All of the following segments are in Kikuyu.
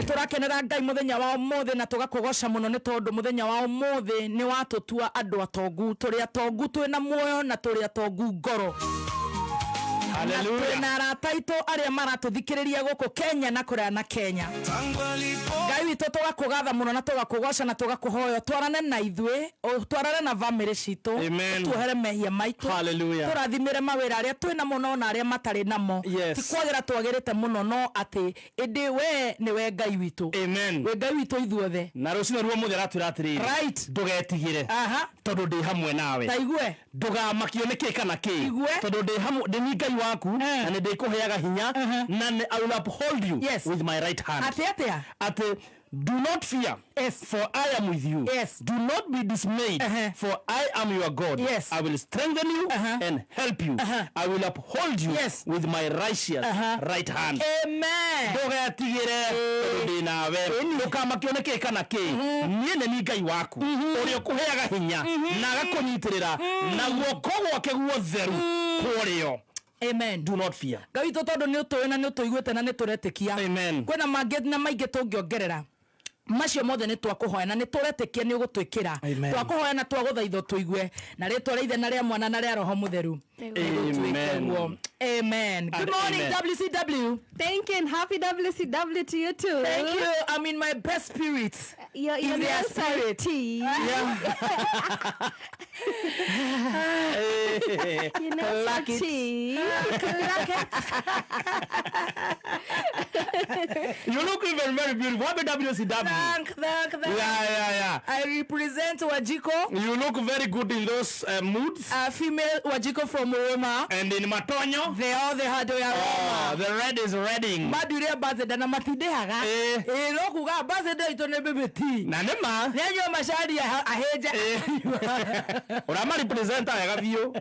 Tũrakenera Ngai mũthenya wa ũmũthĩ na tũgakũgoca mũno nĩ tondũ mũthenya wa ũmũthĩ nĩ watũtua andũ atongu. Tũrĩ atongu twĩna muoyo na tũrĩ atongu ngoro. Na Hallelujah. twĩna arata aitũ arĩa maratũthikĩrĩria gũkũ Kenya na kũraya na Kenya. Ngai witũ tũgakũgatha mũno na tũgakũgoca na tũgakũhoya ũtwarane na ithuĩ, ũtwarane na bamĩrĩ citũ, Amen. ũtuohere mehia maitũ, Hallelujah. tũrathimĩre mawĩra arĩa twĩ namo no na arĩa matarĩ namo. Yes. Ti kwagĩra twagĩrĩte mũno no atĩ ĩndĩ we nĩwe Ngai witũ. Amen. Wĩ Ngai witũ ithuothe. Na rũcinĩ ruo mũthĩ aratwĩra atĩrĩrĩ, Right. ndũgetigĩre Aha. tondũ ndĩ hamwe nawe. Ta igue. Ndũgamakio nĩ kĩ kana kĩ Igue. tondũ ndĩ hamwe ndĩ ni Ngai waku Eh. na nĩ ndĩkũheaga hinya na nĩ- I will uphold you Yes. with my right hand. Atĩ atĩa? Atĩ do not fear Yes. for I am with you. Yes. Do not be dismayed Uh-huh. for I am your God. Yes. I will strengthen you Uh-huh. and help you. Uh-huh. I will uphold you Yes. with my righteous Uh-huh. right hand. Amen. Ndũgetigĩre tondũ ndĩ nawe, ndũkamakio nĩ kĩ kana kĩ, niĩ nĩ niĩ Ngai waku ũrĩa ũkũheaga hinya na agakũnyitĩrĩra na guoko gwake guotheru kũrĩo. Amen. Do not fear. Ngai witũ tondũ nĩ ũtũĩ na nĩ ũtũiguĩte na nĩ tũretĩkia. Amen. Kwĩna mangĩ na maingĩ tũngĩongerera macio mothe nĩ twakũhoya na nĩ tũretĩkia nĩ ũgũtwĩkĩra. Amen. Twakũhoya na twagũthaitha ũtũigue na rĩtwa rĩa Ithe na rĩa Mwana na rĩa Roho Mũtheru. Amen. Ũguo. Amen. Good And morning, amen. WCW. Thank you and happy WCW to you too. Thank you. I'm in my best spirit. Your In their nails are spirit. tea. Your nails are Clack it. tea. Clack it. You look even very beautiful. Happy WCW. Thank, thank, thank. Yeah. I represent Wajiko, You look very good in those moods female Wajiko from Roma. and in Matonyo. They all the hard ya Oh, Roma. the red is redding. Manduire ambassador na matindĩhaga. Eh. Ĩ no kuga ambassador itũ nĩ BBT. Na nĩ ma. Nĩ anyua macani ahĩnja. Ũrama represent wega biũ.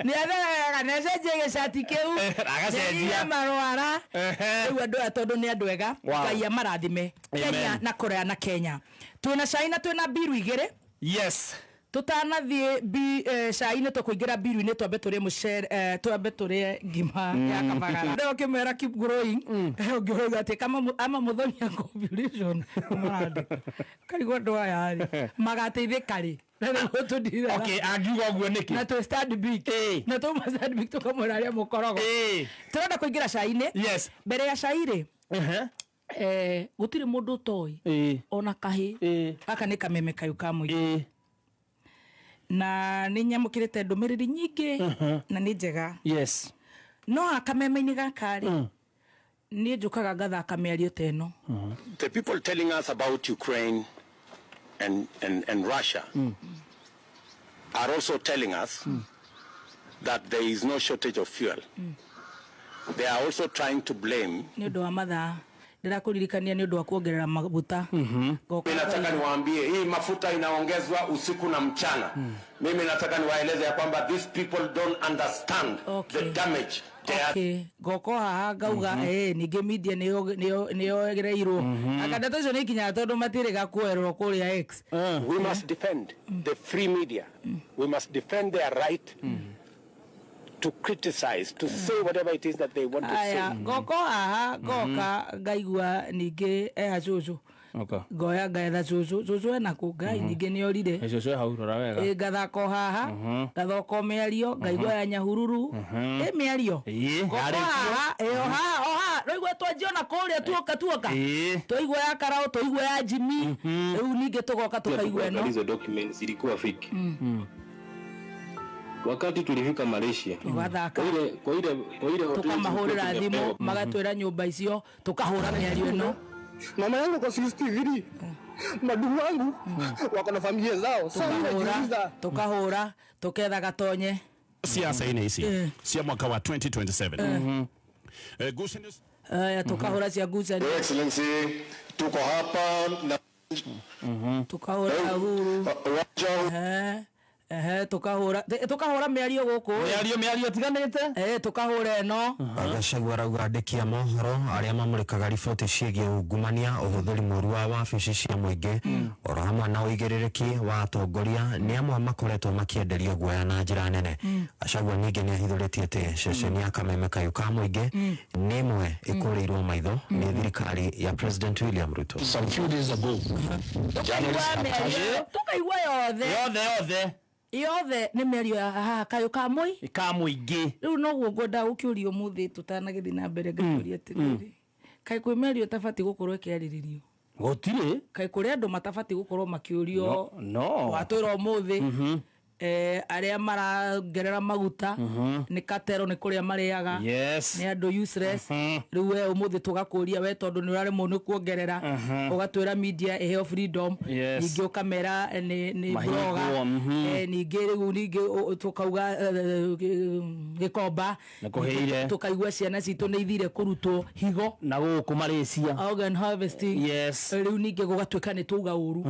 Nĩ atheregaga nĩ acenjie gĩcati kĩu. Eh, agacenjia. Nĩ marwara. Ehe. Rĩu andũ aya tondũ nĩ andũ ega. Wow. Ngai amarathime. Amen. Kenya na kũraya na Kenya. Twĩna cai na twĩna mbiru igĩrĩ. Yes. Tũtanathiĩ cai-inĩ tũkũingĩra mbiru-inĩ twambe tũrĩe mũcere, twambe tũrĩe ngima ya kabagara. Rĩu ũkĩmera keep growing, ũngĩuga atĩ kama ama mũthoni population marandĩka. Karigwo andũ aya rĩ, magateithĩka rĩ? Na nĩguo tũndiraga. Okay, angiuga ũguo nĩkĩ? Na twĩ Stanbic. Eh. Na twauma Stanbic tũkamwĩra arĩa mũkorogo. Eh. Tũrenda kũingĩra cai-inĩ. Yes. Mbere ya cai rĩ, Uh-huh. gũtirĩ mũndũ ũtoĩ Eh. ona kahĩ. Eh. Gaka nĩ kameme kayũ ka mũingĩ. Eh. Na nĩ nyamũkĩrĩte ndũmĩrĩri nyingĩ na nĩ njega. Yes. No haha kameme-inĩ gaka rĩ, niĩ njũkaga ngathaka mĩario ta ĩno. The people telling us about Ukraine and Russia are also telling us that there is no shortage of fuel. They are also trying to blame. Nĩ ũndũ wa mathaa ndĩrakũririkania nĩ ũndũ wa kuongerera maguta. Ngoka Mimi nataka niwaambie hii mafuta inaongezwa usiku na mchana. Mimi nataka niwaeleze ya kwamba these people don't understand the damage they are Okay. Ngoko haha ngauga ningĩ media nĩyogereirwo. Anga ndeto icio nĩ ikinyaga tondũ matirĩga kuoerwo kũrĩa X. We must defend the free media. We must defend their right to criticize, to say whatever it is that they want to say. Aya, ngoko haha ngoka ngaigua ningĩ eha cũcũ. Okay. Ngoya ngaetha cũcũ, cũcũ ena kũ Ngai ningĩ nĩ orire. Cũcũ e hau rora wega. Ĩ ngathaka o haha, ngathaka o mĩario, ngaigua ya Nyahururu. Ĩ mĩario. Ĩ, Ngoko yarĩkio. haha, ĩ o haha, o haha, rĩu twanjia ona kũrĩa tuoka tuoka. Ĩ. Twaigua ya Karao, twaigua ya Jimmy. Rĩu ningĩ tũgoka tũkaigua ĩno. Hizo documents zilikuwa fake. Wakati tulifika Malaysia, Tũgathaka. kwa ile hoteli Tũkamahũrĩra tulikuwa thimũ, tumepewa. magatwĩra nyũmba icio, tũkahũra mĩario ĩno. Mama yangu kwa 63, madugu wangu wako na familia zao. Sasa mimi najiuliza Tũkahũra, tũketha gatonye. Siasa-inĩ ici cia mwaka wa 2027. Ngucanio Aya, tukahũra cia ngucanio. Your Excellency, tuko hapa na Tukahũra Uhuru. uwanja Eh, Ehe, tukahũra mĩario gũkũ. Mĩario ĩtiganĩte. Tukahũra ĩno. Gachagua arauga andĩki a mohoro arĩa mamũrĩkaga riboti ciĩgiĩ ungumania, ũhũthĩri mũru wa wabici cia mũingĩ oro hamwe na ũigĩrĩrĩki wa atongoria nĩ amwe makoretwo makĩenderio guoya na njĩra nene. Gachagua ningĩ nĩ ahithũrĩtie atĩ ceceni ya Kameme Kayũ ka mũingĩ nĩ ĩmwe ĩkũrĩirwo maitho nĩ thirikari ya President William Ruto. Some few days ago, Tukaigua mĩario, tukaigua yothe. Yothe yothe. Yothe nĩ mĩario ya haha kayũ ka mũi. Ka mũingĩ. Rĩu noguo ngwendaga gũkĩũria ũmũthĩ tũtanagĩthiĩ na mbere ngakĩũria atĩrĩrĩ. Kaĩ kwĩ mĩario ĩtabatiĩ gũkorwo ĩkĩarĩrĩrio? Gũtirĩ. Kaĩ kũrĩ andũ matabatiĩ gũkorwo makĩũrio? No. Watwĩra ũmũthĩ arĩa marangerera maguta nĩ katero nĩ kũrĩa marĩaga. Yes. Nĩ andũ useless. Rĩu we ũmũthĩ tũgakũria we tondũ nĩ ũraremwo nĩ kuongerera. Ũgatwĩra media ĩheo freedom. Yes. Ningĩ ũkamera nĩ Mahingwo, blogger. Ningĩ rĩu ningĩ tũkauga Gĩkomba. Nĩ kũhĩire. Tũkaigua ciana citũ nĩ ithire kũrutwo higo. Na gũkũ Malaysia. Organ harvesting. Yes. Rĩu ningĩ gũgatuĩka nĩ twauga ũru.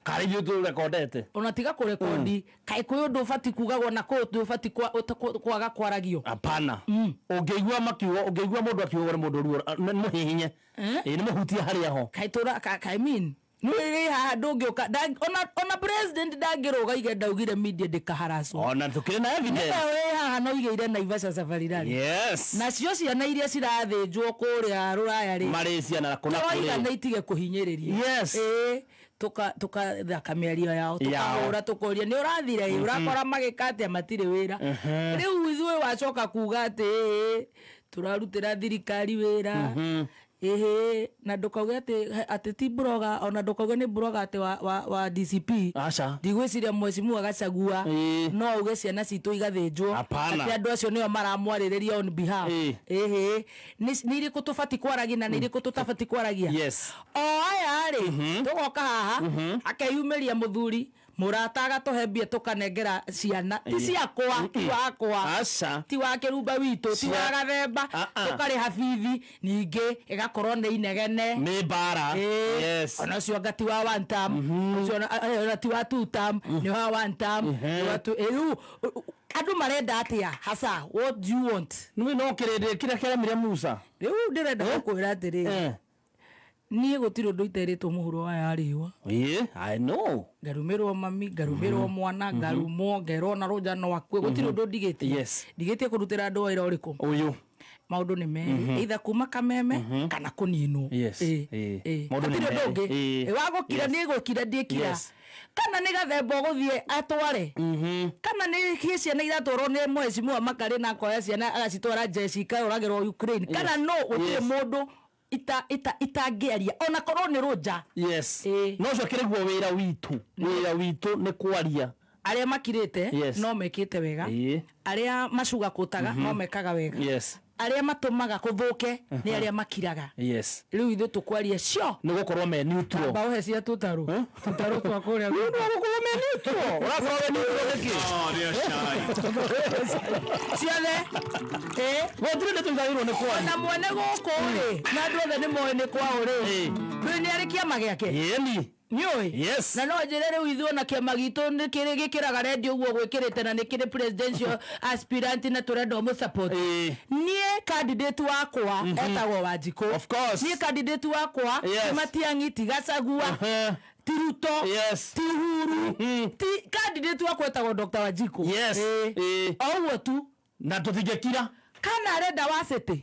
Karĩ ithuĩ tũrekondete. Ona tiga kũrekondi, kaĩ kwĩ ũndũ ũbatiĩ kugagwo na kwĩ ũndũ ũbatiĩ kwaga kwaragio? Hapana. Ũngĩigua makiuga, ũngĩigua mũndũ akiuga nĩ mũndũ ruo, nĩ mũhihinye. Ĩĩ, nĩ mũhutie harĩa ho. Kaĩ tũra, I mean, nĩ rĩ haha ndũngĩũka, ona president ndangĩrũga ige ndaugire media ndĩkaharacwo. Ona tũkĩrĩ na evidence. Nĩwe wĩ haha no igĩire Naivasha Safari Rally. Yes. Nacio ciana iria cirathĩnjwo kũrĩa rũraya rĩ. Malaysia na kũna Tũroiga kũrĩ. nĩ itige kũhinyĩrĩrio. Yes. Ĩĩ. Tukathaka mĩario yao, tukahũra tũkoria nĩ ũrathire ĩ, ũrakora magĩka atĩa matirĩ wĩra. Rĩu ithuĩ wacoka kuga atĩ ĩĩ, tũrarutĩra thirikari wĩra. Ĩhĩ, na ndũkauge atĩ ti blogger, ona ndũkauge nĩ blogger atĩ wa DCP. Aca. Ndigwĩciria mheshimiwa Gachagua no auge ciana citũ igathĩnjwo. Hapana. Atĩ andũ acio nĩo maramwarĩrĩria on behalf. Ĩhĩ, nĩ irĩkũ tũbatiĩ kwaragia na nĩ irĩkũ tũtabatiĩ kwaragia? Yes. O aya rĩ, tũgoka haha, akeyumĩria mũthuri, mũrata agatũhe mbia tũkanengera ciana. Ti ciakwa, ti wakwa. Aca. Ti wa kĩrumba witũ, ti wa gathemba, tũkarĩha bithi, ningĩ ĩgakorwo nĩ inegene. Nĩ mbara. Yes. Ona ũcio anga ti wa one term, ũcio ona ti wa two term, nĩ wa one term, nĩ wa two, rĩu, andũ marenda atĩa? Hasa, what do you want? Nĩ no kĩrĩndĩ kĩrĩa kĩaremire Musa. Rĩu ndĩrenda gũkwĩra atĩrĩrĩ. Niĩ gũtirĩ ũndũ iterĩtwo mũhuro wa yarĩwa. Yeah, I know. Ngarumĩrwo mami, ngarumĩrwo mwana, ngarumwo, ngerwo na rũnja no akue. Gũtirĩ ũndũ ndigĩtie. Yes. Ndigĩtie kũrutĩra andũ wĩra ũrĩkũ? Ũyũ. Maũndũ nĩ merĩ. Either kuma Kameme kana kũninwo. Yes. Maũndũ nĩ Hatirĩ ũndũ merĩ. ũngĩ. Wagũkira nĩ gũkira ndiĩkira. Yes. Kana nĩ gathemba ũgũthiĩ atware. Kana nĩ kĩ ciana iratwarwo nĩ mheshimiwa Makarĩ na akoya ciana agacitwara jeshi ikarũragĩrwo Ukraine. Kana no gũtirĩ mũndũ itangĩaria ona korwo nĩ rũnja. Yes. No ũcio kĩrĩguo wĩra witũ. Wĩra witũ nĩ kwaria. Arĩa makirĩte Yes. no mekĩte wega. Arĩa macugakũtaga no mekaga wega. Yes. Arĩa matũmaga kũthũke nĩ arĩa makiraga. Yes. Rĩu ithuĩ tũkwaria cio. Nĩ gũkorwo me neutral. Mbaũ he cia tũtarũ. Tũtarũ twa kũrĩa. Nĩ gũkorwo me neutral. Ũrakorwo we neutral nĩkĩ? Ciothe. Gũtirĩ ndeto itagĩrĩirwo nĩ kwaria. Ona mwene gũkũ rĩ, na andũ othe nĩ moĩ nĩ kwao rĩ. Ndũĩ nĩ arĩ kĩama gĩake? Ĩni. Nĩũĩ? Yes. Na no njĩre rĩu ithuĩ ona kĩama gitũ nĩ kĩrĩ gĩkĩraga redio ũguo gwĩkĩrĩte na nĩ kĩrĩ presidential aspirant na tũrenda ũmũ support. Niĩ candidate wakwa etagwo Wanjikũ. Of course. Niĩ candidate wakwa Yes. ti Matiang'i, ti Gachagua, ti Ruto, Yes. ti Uhuru, ti candidate wakwa etagwo Dr. Wanjikũ. Yes. O ũguo tu. Na tũtingĩkira. Kana arenda wa city.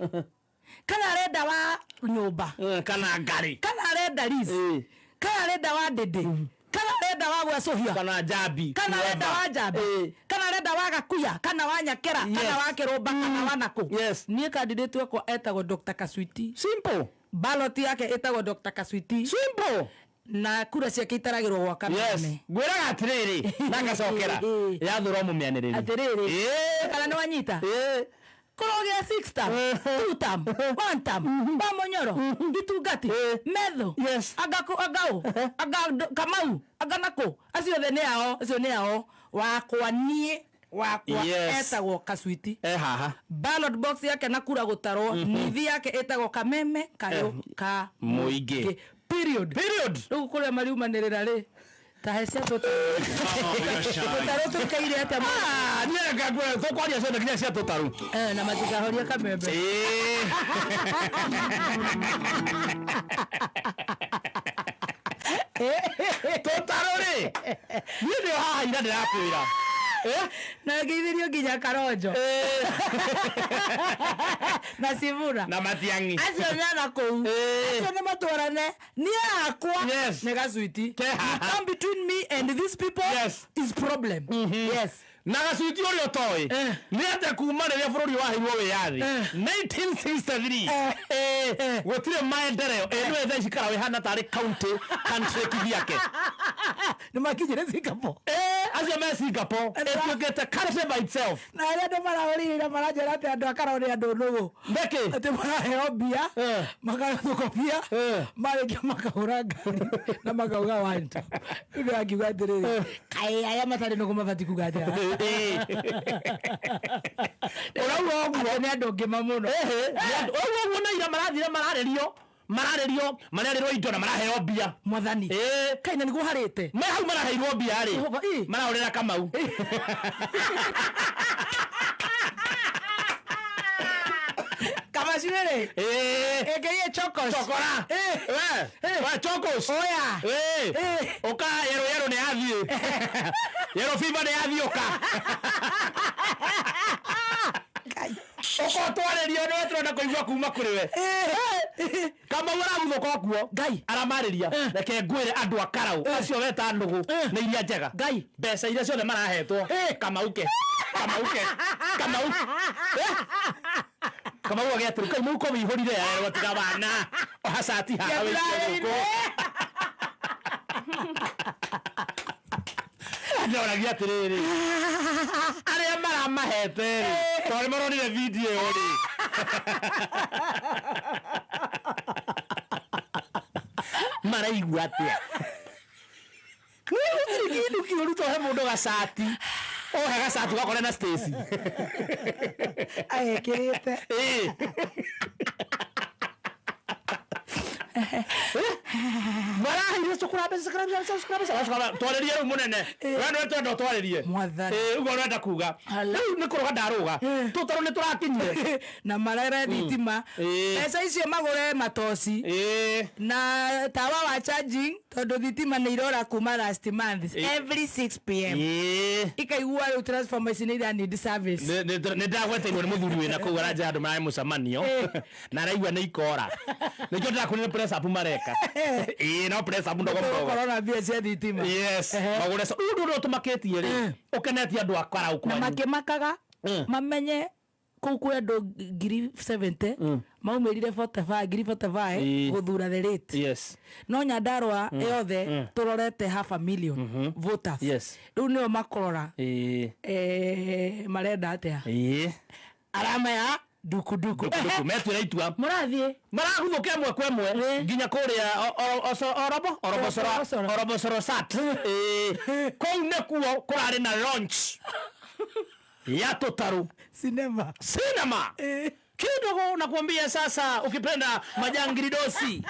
Kana arenda wa nyũmba. Kana ngari. Kana arenda lease. Kana arenda wa ndĩndĩ. Kana arenda wa gwacũhia. Kana njambi. Kana arenda wa njambi. Kana arenda wa gakuya. Kana wa nyakera. Kana wa kĩrũmba. Kana wa nakũ. Yes. Niĩ candidate wakwa etagwo Dr. Kaswiti. Simple. Ballot yake ĩtagwo Dr. Kaswiti. Simple. Na kura ciake itaragĩrwo gwa Yes. Kameme. Ngwĩraga atĩrĩrĩ na ngacokera yathũra mũmĩanĩrĩri. Atĩrĩrĩ. Kana nĩ wanyita? Kũrogĩa 6 term, 2 term, 1 term, Wamunyoro, Itungati, Methu, anga anga ũ, anga Kamau, anga nakũ, acio othe nĩ ao, acio nĩ ao. Wakwa niĩ, wakwa Yes. etagwo Kaswiti. Haha. Ballot box yake na kura gũtarwo, nithi yake ĩtagwo Kameme Kayũ ka Mũingĩ. Period. Period. Rĩu kũrĩa mariumanĩrĩra rĩ, Ta he cia tũtarũ tũikaire atĩa? Niĩ ngakũra tũkwaria ciothe nginya cia tũtarũ. Na matikahoria kamembe. Tũtarũ rĩ, niĩ ndĩ o haha ira ndĩrakwĩra. Na ngeithĩrio nginya Karonjo na Cibura na Matiang'i acio nana kũu, acio nĩ matwarane niĩ akwa nĩ gacuiti. Come between me and these people is problem. Yes. Na gacuiti ũrĩa ũtoĩ nĩ atĩ kuma rĩrĩa bũrũri waheirwo wĩyathi 1963, gũtirĩ maendeleo. Nĩwe thaa ici Karau ĩhana tarĩ county country kivyake. Nĩ makinyire Singapore. Acio me Singapore, ĩtuĩkĩte country by itself. Na arĩa andũ marahũrire maranjĩra atĩ andũ a Karau nĩ andũ nũgũ. Nĩkĩ? Atĩ maraheo mbia, magathũkobia, marĩkia makahũra ngari na makauga one time. Rĩu ndĩrakiuga atĩrĩrĩ, kaĩ aya matarĩ nũgũ mabatiĩ kuga atĩa? Ũrauga ũguo nĩ andũ ngĩma mũno. Ũguo ũguo na ira marathire mararĩrio mararĩrio mararĩrwo indo na maraheo mbia. Mwathani kaĩ na nĩguo harĩte me hau maraheirwo mbia rĩ, marahũrĩra Kamau. Kamacirĩrĩ ĩngĩiye chocos. Chokora. We chocos. Oya. Ũka yero yero nĩ yathiĩ. Yero fever nĩ yathiĩ ũka. Ũka ũtwarĩrio nĩwe tũrenda kũigua kuma kũrĩ we. Kamau araguthũka okuo. Ngai. Aramarĩria. Reke ngwĩre andũ a Karau acio weta nũgũ nĩ iria njega. Ngai. Mbeca iria ciothe marahetwo. Kamau ke. Kamau ke. Kamau. Kamau agĩatĩrĩ kai mũhuko wĩihũrire yarwo tiga wana oha cati haha wĩikie gũkũ. Ndoragia atĩrĩrĩ, arĩa maramahete rĩ, tondũ nĩ maronire video ĩyo rĩ, maraigua atĩa? Gũtirĩ kĩndũ kĩũru to he mũndũ gacati, ohe gacati ũgakore na Stacy Aekĩrĩte. Maraheire cukura mbeca, cukura mbeca, cukura mbeca, cukura. Twarĩrie rĩu mũnene, we nĩwe twenda ũtwarĩrie. Mwathani. Ũguo ũrenda kuga rĩu nĩ kũrũga ndarũga tũtarũ nĩ tũrakinyire na marere thitima, mbeca icio magũre matoci na tawa wa charging, tondũ thitima nĩ irora kuma last month every 6 p.m. Ikaigua rĩu transformer ici nĩ ira need service. Nĩ ndagweteirwo nĩ mũthuri wĩna kũu aranja andũ mararĩ mũcemanio na araigua nĩ ikora, nĩkĩo ndĩrakwĩrire press up mareka. Ĩĩ, no press up ndogo ndogo. Gũkorwo na mbia cia thitima. Yes, magũre rĩu ũndũ ũrĩa ũtũmakĩtie rĩ, ũkenetie andũ a Karau Na kwanyu. makĩmakaga mamenye kũu kwĩ andũ 70,000 maumĩrire 45 ngiri 45 gũthura the rate. No Nyandarua yothe tũrorete half a million voters. Rĩu nĩo makũrora marenda atĩa, arama ya dukuduku. Dukuduku metuĩra itua. Mũrathiĩ. Maraguthũka ĩmwe kwa ĩmwe nginya kũrĩa orobo orobocoro orobocoro sat. Kũu nĩkuo kũrarĩ na launch ya tũtarũ Cinema. Cinema kidogo nakwambia. Sasa ukipenda majangiridosi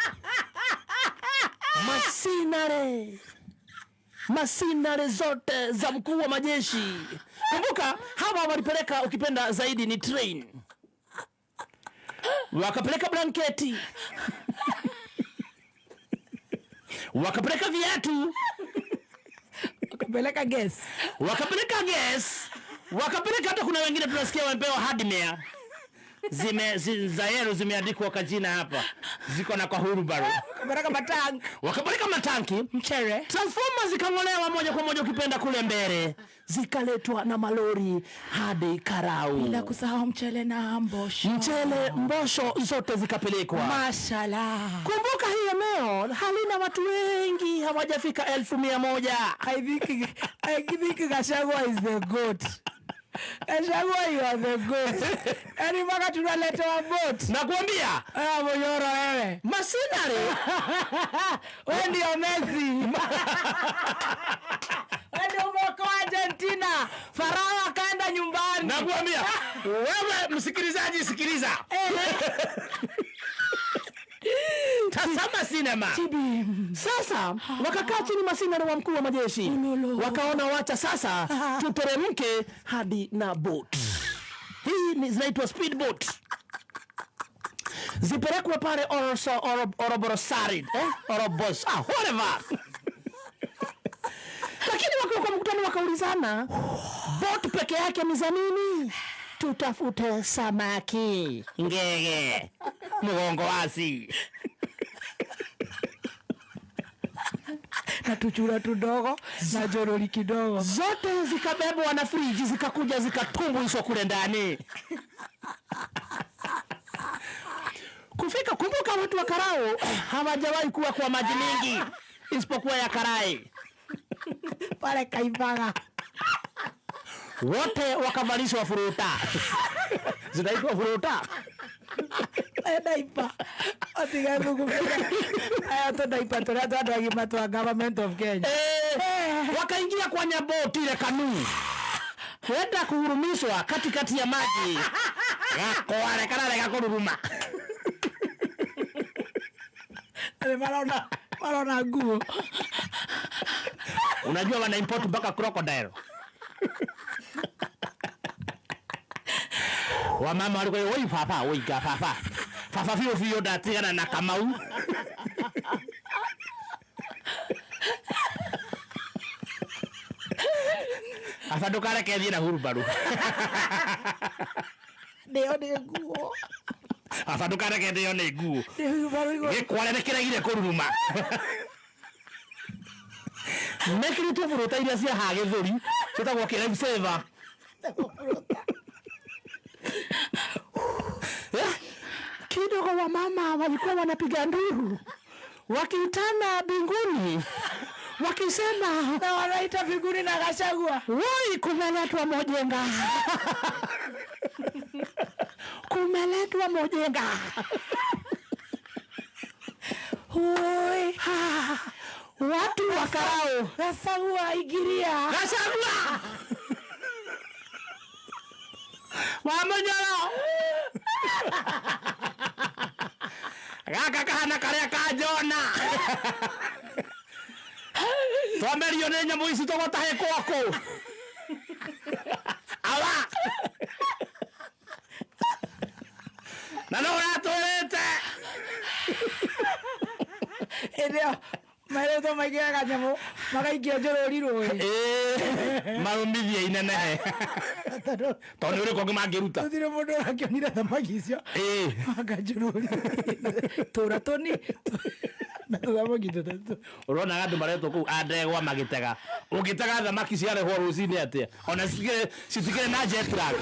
masinare masinare zote za mkuu wa majeshi. Kumbuka hawa walipeleka ukipenda zaidi ni train, wakapeleka blanketi, wakapeleka viatu, wakapeleka gas, wakapeleka gas, wakapeleka hata kuna wengine tunasikia wamepewa hardware zime za yellow zimeandikwa kwa jina hapa, ziko na kwa hurubaro. Wakapeleka matanki, wakapeleka matanki, mchere, transformer zikang'olewa moja kwa moja ukipenda kule mbele, zikaletwa na malori hadi Karau, bila kusahau mchele na mbosho, mchele mbosho zote zikapelekwa. Mashallah. Kumbuka hii eneo halina watu wengi, hawajafika 100,000. I think Gachagua is the goat. Gachagua, you are the goat. Yaani mpaka tunaletewa boat. Nakwambia. Wewe Monyoro wewe. Masinare. Wewe ndio Messi. Wewe ndio umeokoa Argentina. Farao akaenda nyumbani. Nakwambia. Wewe msikilizaji sikiliza. Tazama sinema. Sasa wakakaa chini masinari wa mkuu wa majeshi, wakaona wacha sasa tuteremke hadi na boat. Hii ni zinaitwa speedboat, zipelekwe pale Oroborosari, eh? Orobos, ah, whatever. Lakini wakiwa kwa mkutano wakaulizana, boat peke yake ni za nini? Tutafute samaki, ngege, mgongo wazi na tuchura tudogo na jorori kidogo. Zote zikabebwa na friji zikakuja zikatumbuishwa kule ndani. Kufika, kumbuka watu wa Karao hawajawahi kuwa kwa maji mingi isipokuwa ya karai pale Kaibaga. Wote wakavalishwa furuta zinaitwa furuta. Daipa aya tũdaipa tũrĩa twa andũ agima twa government of Kenya. Wakaingia kwenye boti ile kanuu kwenda kuhurumishwa katikati ya maji gakware kararega kũruruma. Nĩ marona nguo. Unajua wana import mpaka crocodile. Wamama walikuwa oi papa oi ga papa papa fio fio ndatigana na Kamau. Aba ndukareke thiĩ na hurubaru. Ndĩo nĩ nguo. Aba ndukareke ndĩo nĩ nguo. Nĩ hurubaru igũrũ. Gĩkware nĩkĩregire kũruruma. Mekĩrĩtwo buruta iria cia haha gĩthũri ciĩtagwo kĩ life saver. Kidogo wamama walikuwa wanapiga nduru wakiitana mbinguni wakisema, na wanaita mbinguni na Gachagua, woi, kumeletwa mojenga kumeletwa mojenga. Woi, watu wa Karao, Gachagua ingiria, Gachagua Wamanyoro gaka kahana karia ka Jona twamerio nĩ nyamũ ici tũgũtahĩkwo kũ awa na no ũratwĩrĩte hĩndĩ ĩyo merĩtwo maingĩraga nyamũ magaikio njũrũri rũĩ marũmithie inenehe tondũ nĩ ũrĩkũ ũngĩ mangĩruta. Gũtirĩ mũndũ ũrakĩonire thamaki icio anga njũrũri tũra tũni na tũthamaki tũtatũ. Ũronaga andũ maretwo kũu andegwa magĩtega, ũngĩtega thamaki ciarehwo rũcinĩ atĩa ona citikĩrĩ na jet lag.